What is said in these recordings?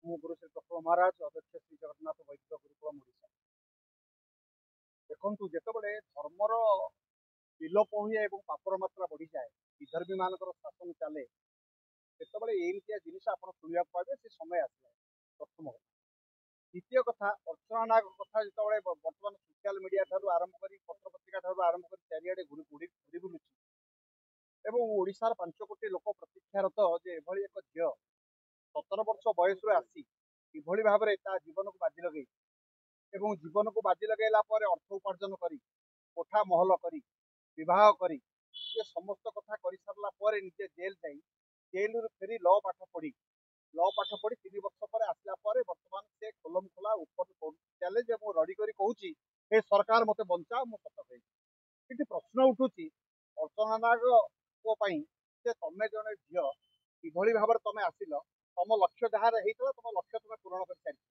ମୁଁ ଗୁରୁ ଶ୍ରୀ ପ୍ରଫୁଲ୍ଲ ମହାରାଜ, ଅଧ୍ୟକ୍ଷ ଶ୍ରୀ ଜଗନ୍ନାଥ ବୈଦିକ ଗୁରୁକୁଳମ ଓଡ଼ିଶା। ଦେଖନ୍ତୁ, ଯେତେବେଳେ ଧର୍ମର ବିଲୋପ ହୁଏ ଏବଂ ପାପର ମାତ୍ରା ବଢ଼ିଯାଏ, ବିଧର୍ମୀ ମାନଙ୍କର ଶାସନ ଚାଲେ, ସେତେବେଳେ ଏମିତିଆ ଜିନିଷ ଆପଣ ଶୁଣିବାକୁ ପାଇବେ। ସେ ସମୟ ଆସିଲା, ପ୍ରଥମ କଥା। ଦ୍ୱିତୀୟ କଥା, ଅର୍ଚ୍ଚନା ନାଗ କଥା ଯେତେବେଳେ ବର୍ତ୍ତମାନ ସୋସିଆଲ ମିଡିଆ ଠାରୁ ଆରମ୍ଭ କରି, ପତ୍ରପତ୍ରିକା ଠାରୁ ଆରମ୍ଭ କରି ଚାରିଆଡ଼େ ଘୁରି ଘୁରି ଘୁରି ବୁଲୁଛି ଏବଂ ଓଡ଼ିଶାର 5 କୋଟି ଲୋକ ପ୍ରତୀକ୍ଷାରତ ଯେ ଏଭଳି ଏକ ଝିଅ 17 ବର୍ଷ ବୟସରୁ ଆସି କିଭଳି ଭାବରେ ତା ଜୀବନକୁ ବାଜି ଲଗେଇ ଏବଂ ଜୀବନକୁ ବାଜି ଲଗେଇଲା ପରେ ଅର୍ଥ ଉପାର୍ଜନ କରି, କୋଠା ମହଲ କରି, ବିବାହ କରି, ଏ ସମସ୍ତ କଥା କରିସାରିଲା ପରେ ନିଜେ ଜେଲ୍ ଯାଇ, ଜେଲରୁ ଫେରି ଲ ପାଠ ପଢ଼ି, ଲ ପାଠ ପଢ଼ି 3 ବର୍ଷ ପରେ ଆସିଲା ପରେ ବର୍ତ୍ତମାନ ସେ ଖୋଲମ ଖୋଲା ଉପର ଚ୍ୟାଲେଞ୍ଜ ଏବଂ ରଡ଼ି କରି କହୁଛି, "ହେ ସରକାର, ମୋତେ ବଞ୍ଚାଅ, ମୁଁ ସତ କହିବି।" ଏଠି ପ୍ରଶ୍ନ ଉଠୁଛି ଅର୍ଚ୍ଚନା ନାଗଙ୍କ ପାଇଁ ଯେ ତମେ ଜଣେ ଝିଅ, କିଭଳି ଭାବରେ ତମେ ଆସିଲ? ତମ ଲକ୍ଷ୍ୟ ଯାହା ହେଇଥିଲା, ତମ ଲକ୍ଷ୍ୟ ତମେ ପୂରଣ କରିସାରିଛ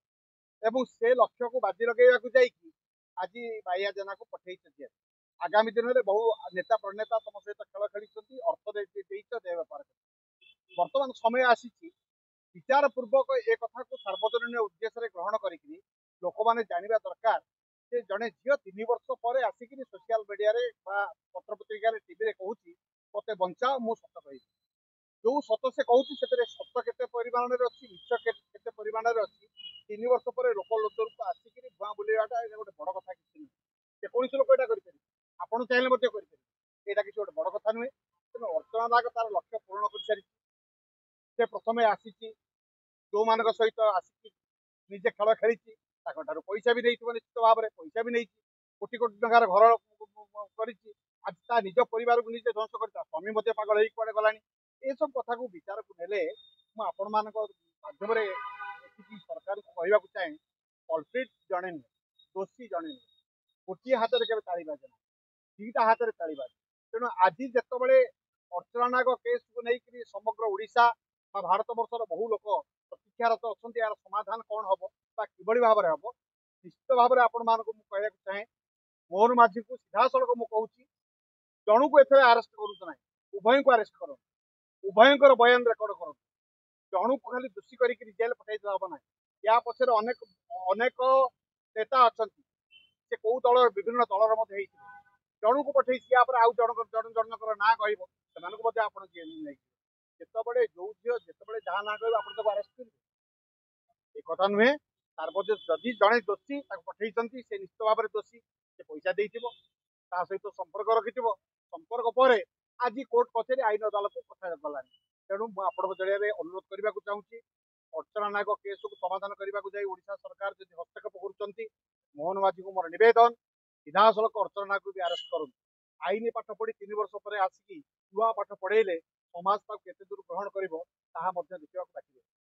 ଏବଂ ସେ ଲକ୍ଷ୍ୟକୁ ବାଜି ଲଗେଇବାକୁ ଯାଇକି ଆଜି ବାଇଆ ଜେନାକୁ ପଠେଇଛ ଜେଲ୍। ଆଗାମୀ ଦିନରେ ବହୁ ନେତା ପ୍ରଣେତା ତମ ସହିତ ଖେଳ ଖେଳିଛନ୍ତି, ଅର୍ଥ ଦେଇଛ, ଦେହ ବେପାର କରିଛ। ବର୍ତ୍ତମାନ ସମୟ ଆସିଛି ବିଚାର ପୂର୍ବକ ଏ କଥାକୁ ସାର୍ବଜନୀନ ଉଦ୍ଦେଶ୍ୟରେ ଗ୍ରହଣ କରିକିରି ଲୋକମାନେ ଜାଣିବା ଦରକାର ଯେ ଜଣେ ଝିଅ 3 ବର୍ଷ ପରେ ଆସିକିରି ସୋସିଆଲ ମିଡିଆରେ ବା ପତ୍ରପତ୍ରିକାରେ, ଟିଭିରେ କହୁଛି, "ମତେ ବଞ୍ଚାଅ, ମୁଁ ସତ କହିବି।" ଯୋଉ ସତ ସେ କହୁଛି, ସେଥିରେ ସତ କେତେ ପରିମାଣରେ ଅଛି, ମିଛ କେତେ ପରିମାଣରେ ଅଛି? 3 ବର୍ଷ ପରେ ଲୋକ ଲୋଚନକୁ ଆସିକିରି ଭୁଆଁ ବୁଲେଇବାଟା, ଏଇଟା ଗୋଟେ ବଡ କଥା କିଛି ନୁହେଁ। ଯେକୌଣସି ଲୋକ ଏଇଟା କରିପାରିବେ, ଆପଣ ଚାହିଁଲେ ମଧ୍ୟ କରିପାରିବେ। ଏଇଟା କିଛି ଗୋଟେ ବଡ କଥା ନୁହେଁ। ତେଣୁ ଅର୍ଚ୍ଚନା ନାଗ ତାର ଲକ୍ଷ୍ୟ ପୂରଣ କରିସାରିଛି। ସେ ପ୍ରଥମେ ଆସିଛି, ଯୋଉମାନଙ୍କ ସହିତ ଆସିକି ନିଜେ ଖେଳ ଖେଳିଛି, ତାଙ୍କ ଠାରୁ ପଇସା ବି ନେଇଥିବ, ନିଶ୍ଚିତ ଭାବରେ ପଇସା ବି ନେଇଛି, କୋଟି କୋଟି ଟଙ୍କାର ଘର କରିଛି। ଆଜି ତା ନିଜ ପରିବାରକୁ ନିଜେ ଧ୍ୱଂସ କରି ତା ସ୍ୱାମୀ ମଧ୍ୟ ପାଗଳ ହେଇକି କୁଆଡେ ଗଲାଣି। ଏସବୁ କଥାକୁ ବିଚାରକୁ ନେଲେ ମୁଁ ଆପଣମାନଙ୍କ ମାଧ୍ୟମରେ ଏତିକି ସରକାରଙ୍କୁ କହିବାକୁ ଚାହେଁ, କଲପ୍ରିଟ୍ ଜଣେ ନୁହେଁ, ଦୋଷୀ ଜଣେ ନୁହେଁ। ଗୋଟିଏ ହାତରେ କେବେ ତାଳି ବାଜେ ନାହିଁ, ଦିଟା ହାତରେ ତାଳି ବାଜେ। ତେଣୁ ଆଜି ଯେତେବେଳେ ଅର୍ଚ୍ଚନା ନାଗ କେସ୍କୁ ନେଇକରି ସମଗ୍ର ଓଡ଼ିଶା ବା ଭାରତ ବର୍ଷର ବହୁ ଲୋକ ପ୍ରତୀକ୍ଷାରତ ଅଛନ୍ତି, ଏହାର ସମାଧାନ କ'ଣ ହବ ବା କିଭଳି ଭାବରେ ହବ, ନିଶ୍ଚିତ ଭାବରେ ଆପଣମାନଙ୍କୁ ମୁଁ କହିବାକୁ ଚାହେଁ, ମୋହନ ମାଝୀଙ୍କୁ ସିଧାସଳଖ ମୁଁ କହୁଛି, ଜଣକୁ ଏଥିରେ ଆରେଷ୍ଟ କରନ୍ତୁ ନାହିଁ, ଉଭୟଙ୍କୁ ଆରେଷ୍ଟ କରନ୍ତୁ, ଉଭୟଙ୍କର ବୟାନ ରେକର୍ଡ କରନ୍ତୁ। ଜଣକୁ ଖାଲି ଦୋଷୀ କରିକି ଜେଲ୍ ପଠାଇଦେଲେ ହବ ନାହିଁ। ୟା ପଛରେ ଅନେକ ଅନେକ ନେତା ଅଛନ୍ତି, ସେ କୋଉ ଦଳ, ବିଭିନ୍ନ ଦଳର ମଧ୍ୟ ହେଇଥିବେ। ଜଣକୁ ପଠେଇଛି, ୟା ପରେ ଆଉ ଜଣଙ୍କ ଜଣ ଜଣଙ୍କର ନାଁ କହିବ, ସେମାନଙ୍କୁ ମଧ୍ୟ ଆପଣ ଜେଲ୍ ନେଇଯିବେ। ଯେତେବେଳେ ଯୋଉ ଝିଅ ଯେତେବେଳେ ଯାହା ନାଁ କହିବ, ଆପଣ ତାକୁ ଆରେଷ୍ଟ କରିବେ, ଏ କଥା ନୁହେଁ। ସାର୍ବଜ ଯଦି ଜଣେ ଦୋଷୀ, ତାକୁ ପଠେଇଛନ୍ତି, ସେ ନିଶ୍ଚିତ ଭାବରେ ଦୋଷୀ। ସେ ପଇସା ଦେଇଥିବ, ତା ସହିତ ସମ୍ପର୍କ ରଖିଥିବ, ସମ୍ପର୍କ ପରେ ଆଜି କୋର୍ଟ କଚେରୀ, ଆଇନ ଅଦାଲତକୁ କଥା ଗଲାଣି। ତେଣୁ ମୁଁ ଆପଣଙ୍କ ଜରିଆରେ ଅନୁରୋଧ କରିବାକୁ ଚାହୁଁଛି, ଅର୍ଚ୍ଚନା ନାଗ କେସକୁ ସମାଧାନ କରିବାକୁ ଯାଇ ଓଡ଼ିଶା ସରକାର ଯଦି ହସ୍ତକ୍ଷେପ କରୁଛନ୍ତି, ମୋହନ ମାଝୀଙ୍କୁ ମୋର ନିବେଦନ, ସିଧାସଳଖ ଅର୍ଚ୍ଚନା ନାଗକୁ ବି ଆରେଷ୍ଟ କରନ୍ତୁ। ଆଇନ ପାଠ ପଢି 3 ବର୍ଷ ପରେ ଆସିକି ନୂଆ ପାଠ ପଢେଇଲେ ସମାଜ ତାକୁ କେତେ ଦୂର ଗ୍ରହଣ କରିବ, ତାହା ମଧ୍ୟ ଦେଖିବାକୁ ବାକି ରହିବ।